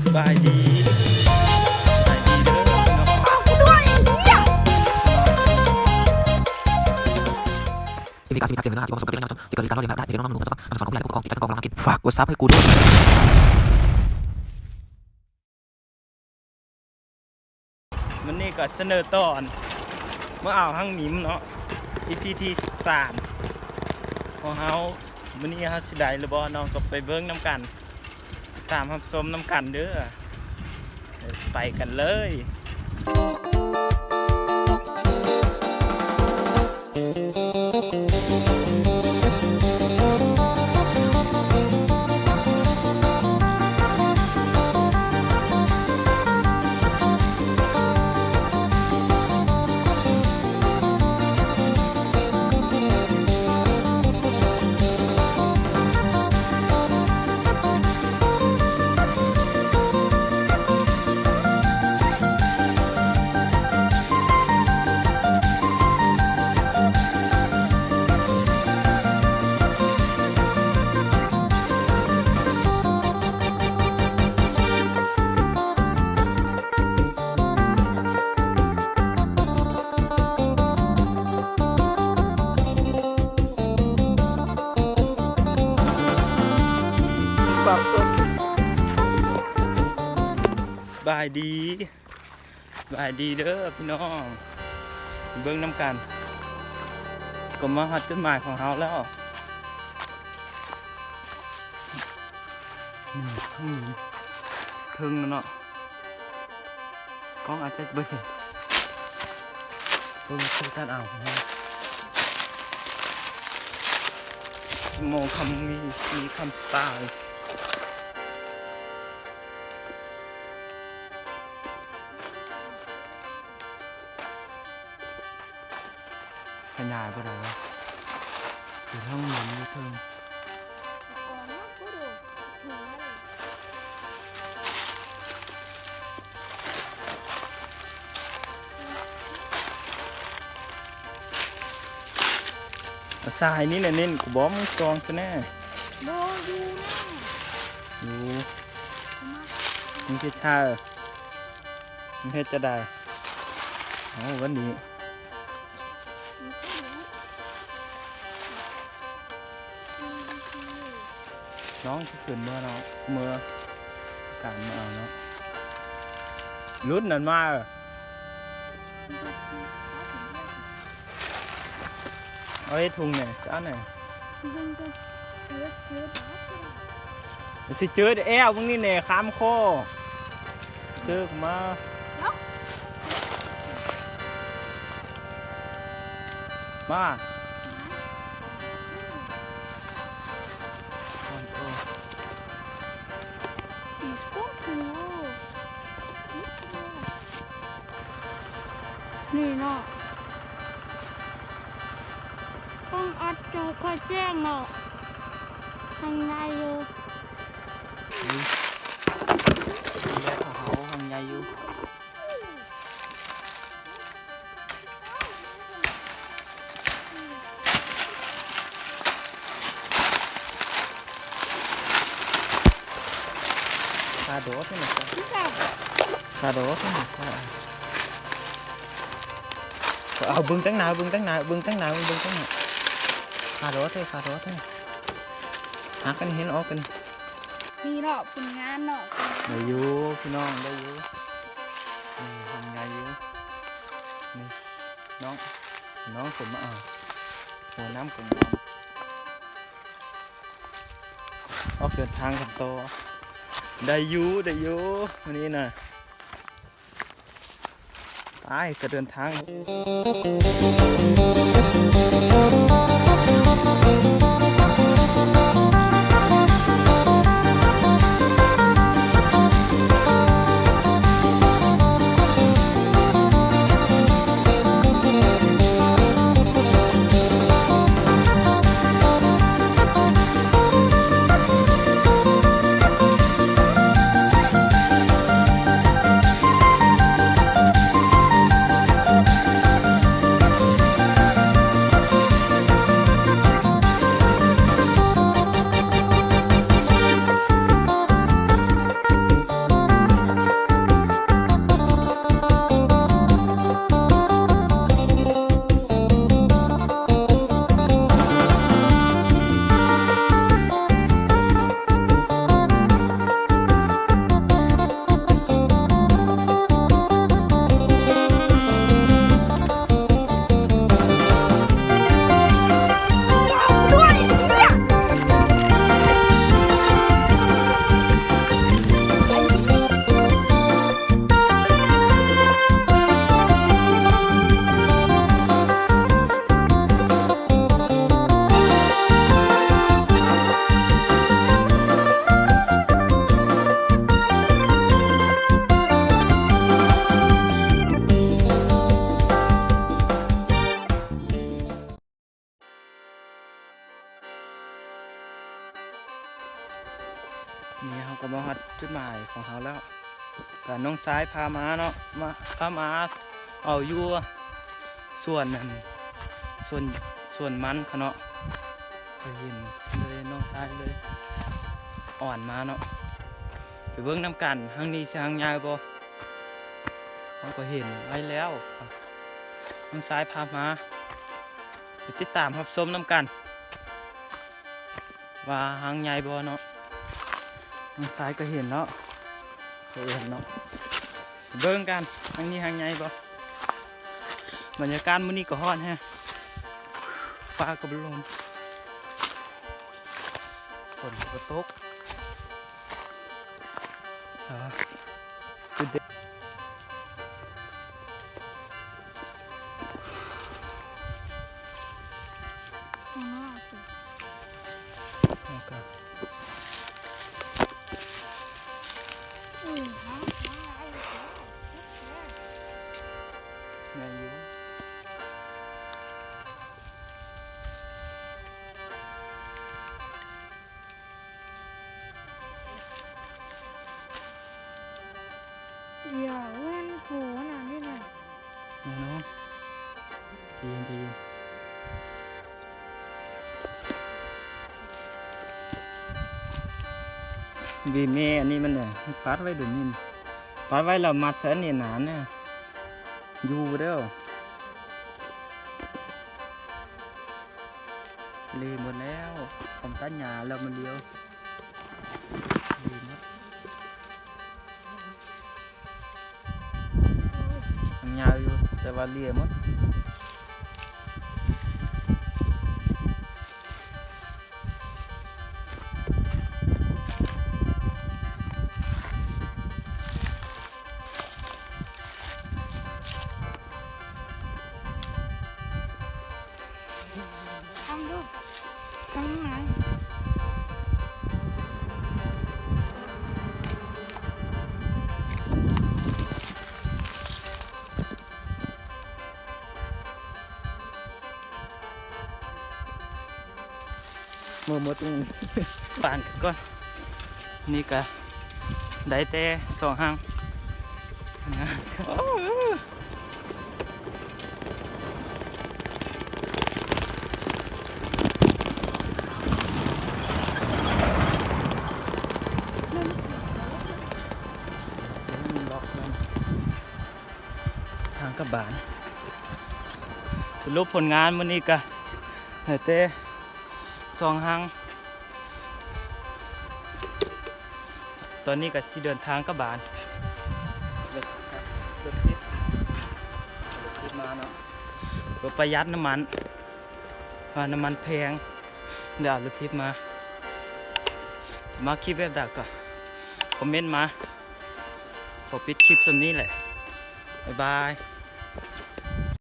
ສະບາຍດີ ສະບາຍດີເດີພີ່ນ້ອງ. ອ້າວ ກູດ້ວຍໄອ້ເຫຍ ຝາກກົດຊັບໃຫ້ກູດ້ວຍ. ມື້ນີ້ກໍສະເໜີຕອນມາອ່າວຮັງມິມເນາະ ອີພີທີສາມຂອງເຮົາ. ມື້ນີ້ເຮົາຊິໄດ້ຫຼືບໍ່ເນາະ ກໍໄປເບິ່ງນຳກັນ ຕາມຮັບຊົມນຳກັນເດີ. ໄປກັນເລີຍ. ສະບາຍດີ ສະບາຍດີເດີພີ່ນ້ອງ ເບິ່ງນຳກັນ ກໍມາຮອດຈຸດໝາຍຂອງເຮົາແລ້ວ. ນີ້ ນີ້ ເທິງແລ້ວເນາະ ກ້ອງອາດຈະບໍ່ເຫັນ ເບິ່ງຄືກັນເອົາ ສະໝໍຄຳມີ ມີຄຳຊາຍ. ຂະຫຍາຍບໍ່ໄດ້ ຢູ່ທາງນັ້ນຢູ່ເທິງ. ເອົາສາຍນີ້ແຫຼະເນັ້ນ ກູບອກມຶງຈອງຊະແນ່. ບໍ່ຢູ່ນະ ຢູ່ ມີແຕ່ເທີ ມັນເຮັດຈະໄດ້. ເອົາ ວັນນີ້ ນ້ອງຊິຂຶ້ນເມືອເນາະ ເມືອການມາເອົາເນາະ ລຸ້ນນັ້ນມາ. ເອົາເຮັດທຸງແດ່ ຈະເອົາແດ່. ຊິເຈີແອວມຶງນີ້ແດ່ ຄາມຄໍ ເຊີກມາ ມາ ນີ້ເນາະ ຕ້ອງອັດເຈີຄ່ອຍແຈ້ງເນາະ ທາງໃນຢູ່ ນີ້ ນີ້ແຫຼະຂອງເຮົາ ທາງໃຫຍ່ຢູ່. ຄາໂດດເນາະ ຄາໂດດເນາະ ເອົາ ເບິ່ງຕັ້ງໜ້າ ເບິ່ງຕັ້ງໜ້າ ເບິ່ງຕັ້ງໜ້າ ເບິ່ງຕັ້ງໜ້າ ຄາໂດດເນາະ ຄາໂດດເນາະ ຫາກັນເຫັນອອກກັນ. ນີ້ເນາະ ຜົນງານເນາະ ໄດ້ຢູ່ພີ່ນ້ອງ ໄດ້ຢູ່ ນີ້ ທາງໃຫຍ່ຢູ່ ນີ້ ນ້ອງ ນ້ອງເພິ່ນມາເອົາ ຫົວນ້ຳກໍງາມ ອອກເດີນທາງກັນຕໍ່ ໄດ້ຢູ່ ໄດ້ຢູ່ ມື້ນີ້ນະ. ໄປ ຈະເດີນທາງ. ຂອງເຮົາແລ້ວ ກະນ້ອງຊາຍພາມາເນາະ ມາ ພາມາເອົາຢູ່ສວນນັ້ນ ສວນ ສວນມັນຂະເນາະ ກະເຫັນເລີຍ ນ້ອງຊາຍເລີຍອ່ອນມາເນາະ ໄປເບິ່ງນຳກັນ ຮັງນີ້ຊິຮັງໃຫຍ່ບໍ່ ເຮົາກະເຫັນໄວ້ແລ້ວ ນ້ອງຊາຍພາມາ ໄປຕິດຕາມຮັບຊົມນຳກັນ ວ່າຮັງໃຫຍ່ບໍ່ເນາະ ນ້ອງຊາຍກະເຫັນເນາະ ກະເຫັນເນາະ ເບິ່ງກັນ ຮັງນີ້ຮັງໃຫຍ່ບໍ່ ບັນຍາກາດມື້ນີ້ກະຮ້ອນແຮງ ຟ້າກະບໍ່ລົງ ຝົນກະບໍ່ຕົກ ດີ ດີ ດີແມ່ ອັນນີ້ມັນປາດໄວ້ດຽວນີ້ ປາດໄວ້ແລ້ວມັດໃສ່ອັນນີ້ໜານະ ຢູ່ບໍ່ໄດ້ ເລະໝົດແລ້ວ ຂອງຕັດຫຍ້າແລ້ວມັນຫຼຽວ ເລະໝົດ ມັນຍາວຢູ່ ແຕ່ວ່າເລະໝົດ. ທາງລູກ ທາງໄໝ ເມືອໝົດ ປານກັນກ່ອນ ນີ້ກະໄດ້ແຕ່ສອງຫາງ ໂອ້. ທາງກັບບ້ານ ສະຫຼຸບຜົນງານມື້ນີ້ກະໄດ້ແຕ່ສອງຫາງ ຕອນນີ້ກະຊິເດີນທາງກັບບ້ານ ລົດ ລົດຕິດ ລົດຕິດມາເນາະ ເພື່ອປະຢັດນ້ຳມັນ ເພາະວ່ານ້ຳມັນແພງ ເລີຍເອົາລົດຖີບມາ ມັກຄລິບແບບໃດກະຄອມເມັນມາ ຂໍປິດຄລິບສ່ຳນີ້ແຫຼະ ບາຍບາຍ.